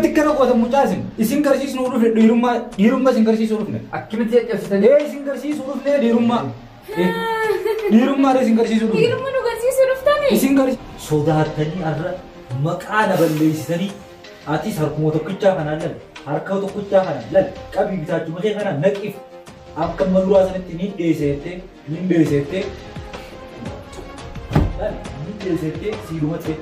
Akkamitti akkana gootan mucaa isin? Isin garsiisuu dhufne dhiirummaa dhiirummaa isin garsiisuu dhufne. Akkamitti caccabsitanii? Ee isin garsiisuu dhufne dhiirummaa. Dhiirummaa isin garsiisuu dhufne. Dhiirummaa nu garsiisuu dhuftanii? Isin garsiisuu. Sodaattanii har'a maqaa na balleessisanii atis harkuma tokkichaa kanaan lal harka tokkichaa kanaan lal qabii bitaachuma kee kanaan naqiif akka amma duraa sanitti ni dheeseettee ni dheeseettee lal ni dheeseettee siidhumatti.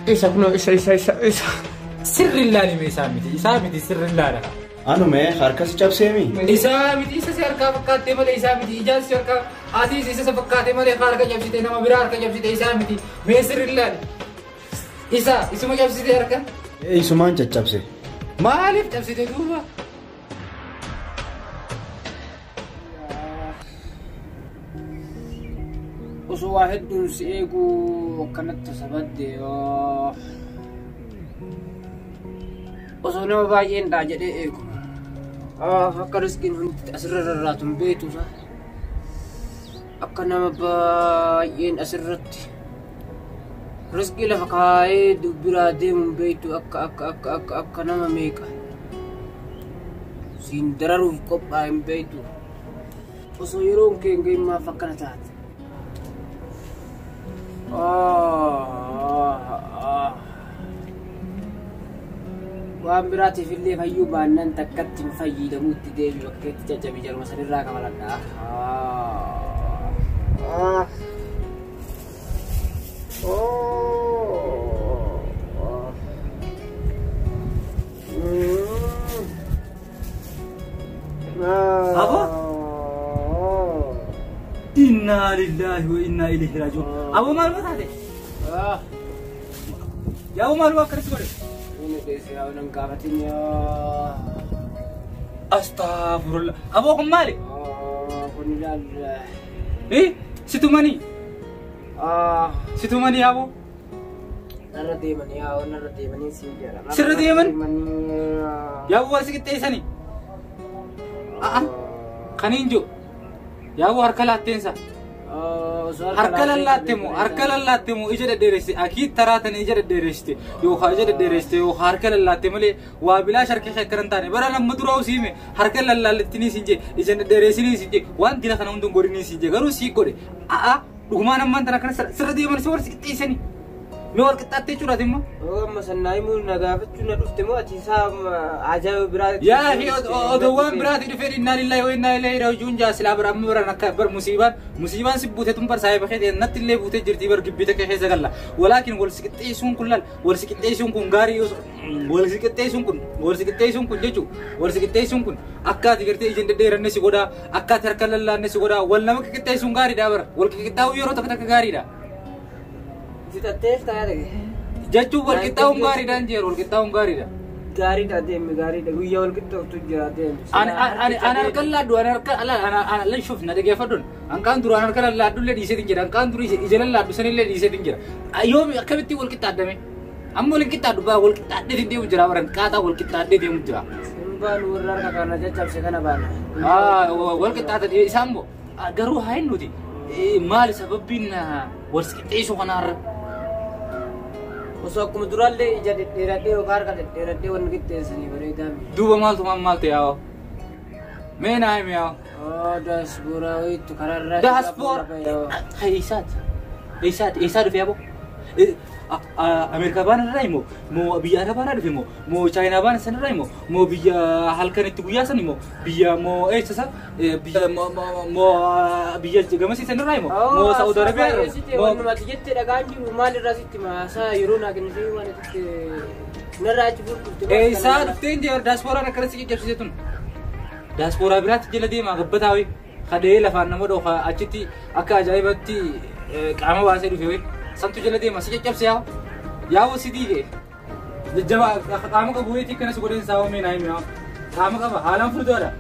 Isa kunoo isa isa isa isa. Sirri ilaalime isaa miti isaa miti sirri ilaala. Anume harka si cabseemi. Isaa miti isa si harkaa fakkaattee malee isaa miti ijaan si harkaa atiis isa si fakkaatee malee harka cabsite nama biraa harka cabsite isaa miti mee sirri ilaali. Isa isuma cabsite harka. Isumaan caccabse. Maaliif cabsite duuba? Osoo waa hedduun si eeguu akkanatti sabadde yoo. Osoo nama baay'een dhaa jedhee eegu. Akka riskiin hundi asirra rarraatu hin beektu sa. Akka nama baay'een asirratti riskii lafa kaayee biraa deemu hin beektu akka akka akka akka akka nama meeqa. Siin dararuuf qophaa'e hin beektu. Osoo yeroon kee hin gahin maaf akkana taate? Waan biraatiif illee fayyuu baannaan takkatti hin fayyadamuutti deebi bakkeetti caccabi jarma sanirraa kafaladha. Abo? Inna lillahi wa inna ilaihi raji'un. Abo maal taate? Yaa maal akkanas godhe? Inni dheessee haa nan gaafatin yaa. Astaghfirullah. Abo kun maali? Kun ilaal. Eh? Situmanii? Situmanii abo? Narra deemanii yaa narra deemanii siin jedha. Sirra deeman? Yaa wal si qixxeessanii? Kaniin jiru. Yaa harka laatteensa. Harka lallaatte moo harka lallaatte moo ija dhedheeressite akiit taraatan ija dhedheeressite yookaan ija dhedheeressite yookaan harka lallaatte malee waa bilaa harka kee akkana hin taane bara nama duraa usiime harka lallaallettinii siin jee ija dhedheeressinii siin jee waan dila kana hunduun godhinii siin jee garuu sii godhe a'a dhugumaan ammaan tana akkana sirra deeman si wal si qixxeessanii mee wal qixxaattee jechuudhaati immoo. Amma sannaa himuu na gaafachuu na dhufte moo ati isaa ajaa'iba biraa. Yaa fi odoowwan biraati dhufee innaa lillahi wa innaa ilaihi raaji'uun jaa silaa bara amma baran akka bar musiibaan musiibaan si buute tun bar saahiba kee natti illee buutee jirti bar gibbii takka keessa galla walaakin wal si qixxeessuun kun lal wal si qixxeessuun kun gaarii yoo wal si qixxeessuun kun wal si qixxeessuun kun jechuu wal si qixxeessuun kun akka ati gartee ija dhedheeranne si godhaa akka ati harka lallaanne si godhaa wal nama qixxeessuun gaariidha bara wal qixxaa'uu yeroo takka takka gaariidha. Fixattee taa'ee dhage. Jechuun wal qixxaa'uun gaariidha hin jeeru wal qixxaa'uun gaariidha. Gaariidha deemi gaariidha guyyaa wal qixxaa'utu jira deemi. Ani harka laaddu ani harka ala shuf na dhageeffadhuun hanqaan dura harka laaddu illee dhiiseetiin jira hanqaan dura ija laaddu sanillee dhiiseetiin jira. Yoomi akkamitti wal qixxaaddame? Amma wal qixxaaddu baa wal qixxaadhee deemu jira baran qaaxaa wal qixxaadhee deemu jira. Hin baanu warra harka kana caccabse kana baana. Wal qixxaata isaan moo garuu haa hin nuti maali sababbiin wal qixxeessuu kanaarra? Osoo akkuma duraallee ija dhedheeradhee yookaan harka dhedheeradhee wanni qixxeessanii bareedaa miti. Duuba maaltu maal maal ta'e yaa'oo? Mee naa himi yaa'oo? Daasbooraa wayiitu karaarraa. Daasboora. Eessaati? Eessaati? Eessaa dhufe yaaboo? Ameerikaa baana irraa moo moo biyya Arabaa irraa dhufe moo moo Chaayinaa baana san irraa moo moo biyya halkan itti guyyaa san moo biyya moo eessa isa biyya moo biyya gamasii san irraa moo moo Saudi Arabiyaa irraa moo Wanuma ati jettee dhagaan jiru maal irraa sitti maasaa yeroo naa kennitee waan itti narraa achi furtuufte. Eessaa dhuftee inni daaspooraan akkana si caccabsite tun? Daaspooraa biraatti jala deemaa gabbataa wayi kadhee lafaan nama dhoofa achitti akka ajaa'ibatti qaama baasee dhufe wayi santu jala deema si caccabse yaa'u yaa'u si diige jajjaba qaama qabu wayiitii akkana si godheen saawwa mee naa himi yaa'u qaama qaba haalaan furdaadha.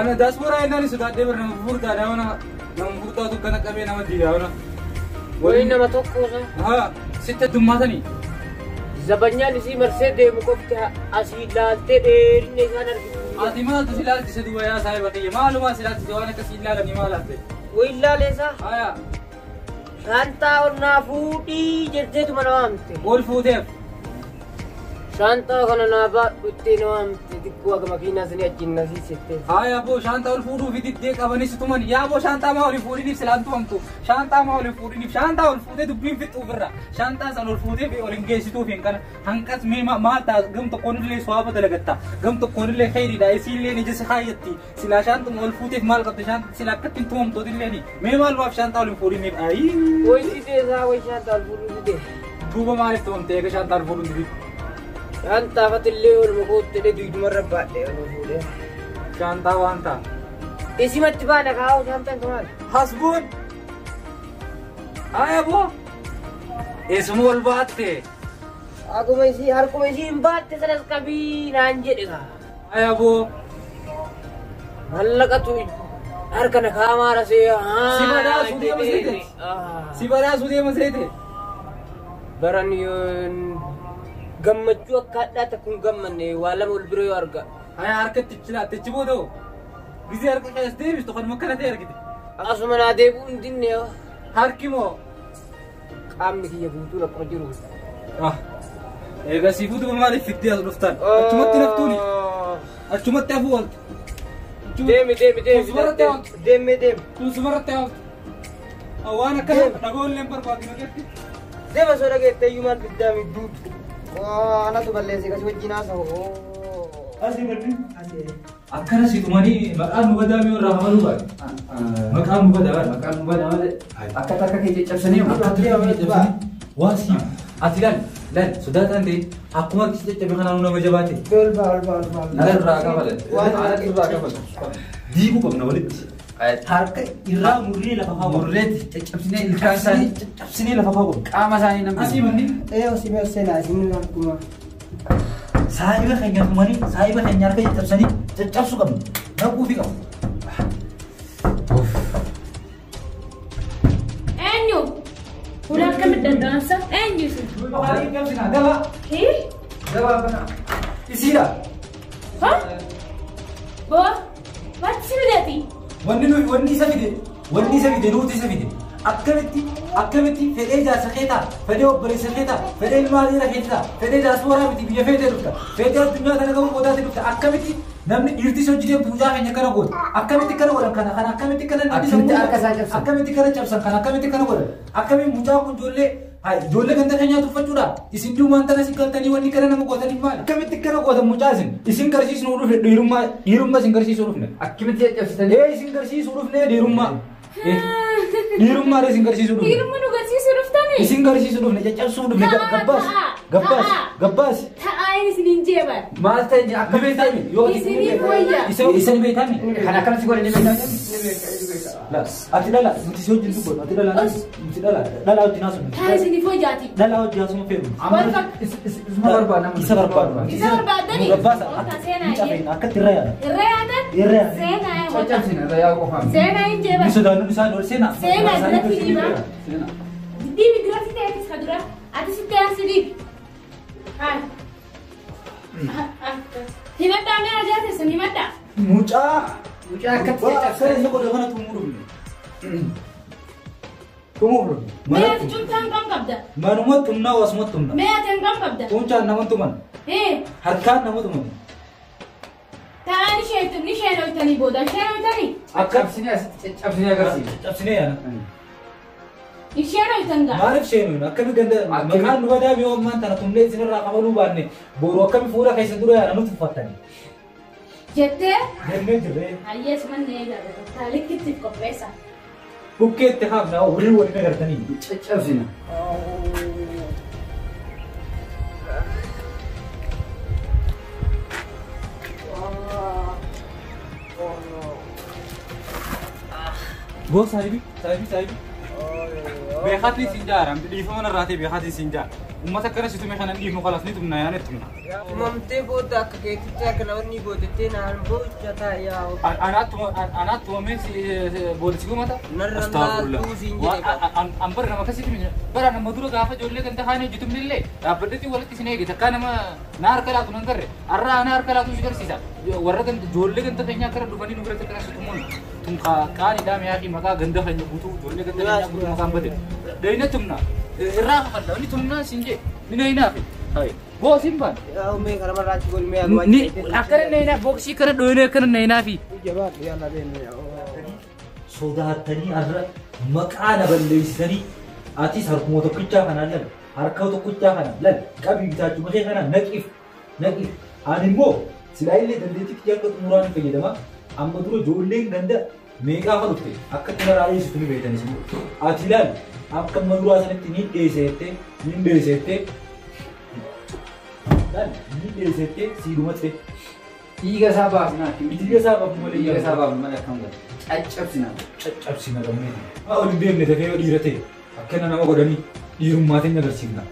Ana daaspooraa jennaan sodaadhee bara nama furdaadha nama furdaatu kana qabee nama diiga yaa'u. Wayi nama tokko Haa sitti addummaatanii. Zabanyaan isii marsee deemu qofti asii laaltee dheerinni isaan argitu. Ati maaltu si ilaalchise duuba yaa saahiba kiyya maalumaa si ilaalchise waan akkasii ilaalanii maal hafe? Way ilaaleessa. Haya. Shaantaa ol naa fuudhii jetteetuma na waamte. Ol fuuteef. Shaantaa kana naa baadhu ittee na waamte xiqqoo akka makiinaa sanii achiin na siisette. Haya boo shaantaa ol fuudhuu fi diddee qabanis tuman yaa boo shaantaa maa ol fuudhiniif silaan tumamtu shaantaa maa ol fuudhiniif shaantaa ol fuutee dubbiin fixuuf irra shaantaa san ol fuutee fi ol hin geessituuf hin kana hanqas mee maal ta'a gam tokkoon illee suwaaba dalagatta gam tokkoon illee khayriidha isiillee ija si kaayyatti silaa shaantuma ol fuuteef maal qabda shaantaa sila akkatti hin tumamtoot illee ni mee maalumaaf shaantaa ol hin fuudhiniif ayii. Way didee isaa way shaantaa ol fuudhuu didee. Duuba maaliif tumamte eega shaantaa ol fuudhuun didee? Shaantaa fatillee oluma kootti jedhee duudumarra baadhee oluma fuudhee. Shaantaa waan ta'a. Isimatti baana kaa'u shaantaan kan maali? Hasbuun. Haya boo. Eessuma ol baatte. Akkuma isii harkuma isii hin baatte sanas qabii naan jedhe kaa. Haya boo. Mallaqatu harka na kaamaa rasee. Si badhaasuu deema seete. Si badhaasuu deema seete. Baran yoon gammachuu akka hadhaa takka hin gammanne waa lama ol bira yoo arga. Haya harkatti chilaatti booda hoo. Gisee harka keessa deebistu kanuma akkana ta'e argite. Asuma naa deebi'uu hin dinne yoo. Harki moo? Qaamni kiyya guutuun akkuma jiru. Egaa siifuu duuba maaliif fiddee as dhuftan? Achumatti naftuuni. Achumatti hafuu ooltu. Deemi deemi deemi. Kun sumarratti haftu. Deemi deemi. Kun sumarratti haftu. Waan akkana dhagoollee hin barbaadu nageetti. Deema soo dhageette iyyuu maal fiddaa midduutu. Anatu balleesse kasi wajjin haasa'u. Asii baddi. Akkana si tumanii maqaan nu badaa mi'oo irraa hamaluu baate. Maqaan nu badaa baate. Maqaan nu badaa malee akka takka kee caccabsanii Akka takka kee caccabsanii waa siif. Ati laal laal sodaataan ta'e akkuma harki si caccabe kanaan nama jabaate. Ol baa ol baa ol baa. Ala irraa kafalan. Ala irraa kafalan. Diiguu qabna walitti. Harka irraa murree lafa kaa'u. Murreetti caccabsinee ilkaan isaanii caccabsinee lafa kaa'u. Qaama isaanii namni. Asii manni. Ee osii mee seenaa isin harkuma. Saahiba keenya tumanii saahiba keenya harka caccabsanii caccabsuu qabna. Naquufi qabna. Eenyu? Fuula akkamitti danda'amsa? Eenyu isin? Gabaa. Hii? Gabaa bana. Isiidha. Ha? Boo? Maaltu si fideeti? Wanni nuyi wanni isa fide wanni isa fide nuti isa fide akkamitti akkamitti fedhee jaarsa kee ta'a fedhee obboleessa kee ta'a fedhee ilma hadiira kee ta'a fedhee diaspooraa miti biyya feetee dhufta fedhee addunyaa tana qabu qoodaatti dhufta akkamitti namni dhiirti si hojii deemtu mucaa keenya kana godhu akkamitti kana godhan kana kana akkamitti kana namni Akkamitti harka isaa cabsan? akkamitti kana cabsan kana akkamitti kana godhan akkamitti mucaa kun ijoollee hai ijoollee ganda keenyaa tuffachuudha isin duumaan tana si galtanii wanni kana nama gootanii maali akkamitti kana gootan mucaa isin isin garsiisuu dhufne dhiirummaa dhiirummaa isin garsiisuu dhufne Akkamitti caccabsitanii? ee isin garsiisuu dhufne dhiirummaa dhiirummaa isin garsiisuu dhufne Dhiirummaa nu garsiisuu dhuftanii? isin garsiisuu dhufne caccabsuu dhufne Ta'a, gabbaas ta'a, gabbaas ta'a. gabbaas Ta'aa inni isiniin jeeban. Maal ta'e ni akkamitti beektaami yoo Isiniif wayya. isa isa ni beektaami kan akkanatti godhan ni beektaa? La ati dhala nuti si wajjin dubbannu ati dhala nuti dhala dhala wajjin haasofnu Ta'aa isiniif wayyaati. dhala wajjin haasofnu feeru Isuma barbaadna. isa barbaadna Isa barbaaddanii? gabbaasa Ooltaa seenaa ni cafeena akkatti irra yaada Irra yaatan? Irra yaatan. Seenaa yaa wata. Caccabsina irra yaa'u qofaan. Seenaa hin ni jeeban. sodaannu isaan ol seenaa Seenaa duratti dhiibaa. Seenaa. Diibi duratti ta'eetis ka dura. Ati sitti aansi diibi. Haa. Himadhaa mee ajaa teessan himadhaa. mucaa Mucaa akkatti Waa akka caccabsanii. inni godhe kana tumuu dhufne tumuu dhufne Mee ati cuntaa hin qabda. manuma tumnaa wasuma tumna Mee ati hin qabda. Tuunchaan nama tuman Hee. harkaan nama tuman Ta'aa ni sheetu ni sheenoytanii booda sheenoytanii. Caccabsinee asitti caccabsinee agarsiisa. Caccabsinee yaana Hin sheenoytan gaa. maaliif sheenuun akkami ganda maqaan nu badaa mi'oo ammaan tana tumnee isinirraa qabaluu baanne boru akkami fuula keessa dura yaana nutti uffattani Jettee jennee jirree hayyees manni eegale taalikittiif qopheessa. bukkeetti haafna horii waliin agartanii Caccabsina. Boo saahibi saahibi saahibi beekatni siin jaara dhiifama narraa ta'e beekatni siin jaara Uummata akkana si tume kana hin dhiifnu kalaas ni tumna yaane tumna. Tumamtee booda akka keetitti akka namoonni boodattee naan boocha taayaa. Anaat tumamee booda si gumata? Narra laaltuu siin jedhe. An bara nama akkasitti miti. Bara nama dura gaafa ijoollee ganda kaanii hojjetumni illee dhaabbadheetti walitti isin eege takkaa nama na harka laatu nan garre. Har'a ana harka laatu si garsiisa. Warra ganda ijoollee ganda keenyaa akkana dhufanii nu biratti akkana si tumuun tun qaaniidhaa mi'aa fi maqaa ganda keenya guutuu ijoollee ganda keenyaa guutuu maqaan bade. Dayina tumna. Irraa kafalla. Inni tumnaa siin jee. Ni nayinaafi. Boosiin baan. Yaa mee kana marraa achi godhi mee Ni akkana nayinaa booksii kana dhoyinee akkana nayinaafi. Jabaadhu yalla deemu yaa. Sodaattanii har'a maqaa na balleessitanii atis harkuma tokkichaa kanaan lal harka tokkichaa kana lal qabii bitaachuma kee kana naqiif naqiif ani immoo silaa illee dandeettii kiyya akka xumuraan hin fayyadama amma dura ijoolleen ganda meeqaa fa dhufte akka itti maraa dhiyeessitu ni beektanis immoo ati ilaali akka amma duraa sanitti ni dhiyeesse ni dhiyeesse laal ni dhiyeesse siidhumatti Dhiiga isaa baafnaa. Dhiiga isaa baafnu malee Dhiiga isaa baafnu malee akkam godha. Caccabsina. Caccabsina qabneeti. Maa ol hin deemne dafee yoo dhiira ta'e akkana nama godhanii dhiirummaa teenya agarsiifna.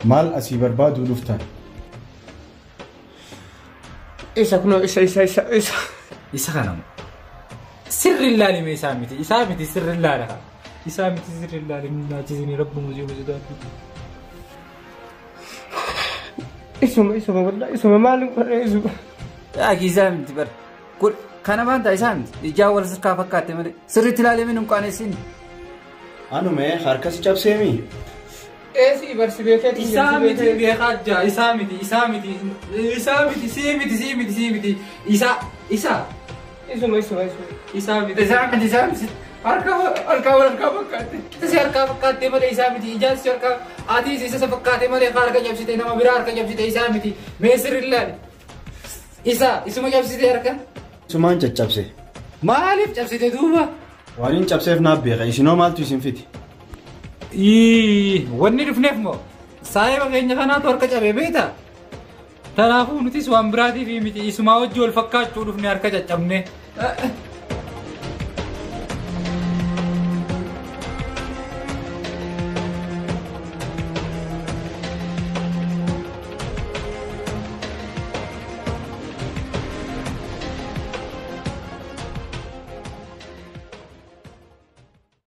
Maal asii barbaaduu dhuftan? Isa kunoo isa isa isa isa. Isa kana sirri ilaalime isaa miti isaa miti sirri ilaala isaa miti sirri ilaalime naachisini rabbi muziyooma sodaadhu. Isuma isuma wallah isuma maal godhe isuma. Yaaki isaa miti bara. Kun kana maanta isaa miti. Ijaa wal sirkaa fakkaatte malee sirriitti ilaalee min hin qaanessin. Anume harka si cabseemi? Eesii barsi beekeeti. Isaa miti beekaa jira isaa miti isaa miti isaa miti sii miti sii miti sii miti isa isa Isuma isuma isuma. isaa miti Isaa miti isaa miti. Harka harka wal harkaa fakkaatte. Si harkaa fakkaatte malee isaa miti ijaan si harkaa atiis isa fakkaate malee harka cabsite nama biraa harka cabsite isaa miti mee sirri ilaali. Isa isuma cabsite harka. Isumaan caccabse. Maaliif cabsite duuba? Waan hin cabseef naaf beeka isinoo maaltu isin fiti? Wanni dhufneef moo saayiba keenya kanaatu harka cabee beektaa? Kanaafuu nutis waan biraatiif miti isumaa wajji wal fakkaachuu dhufne harka caccabne.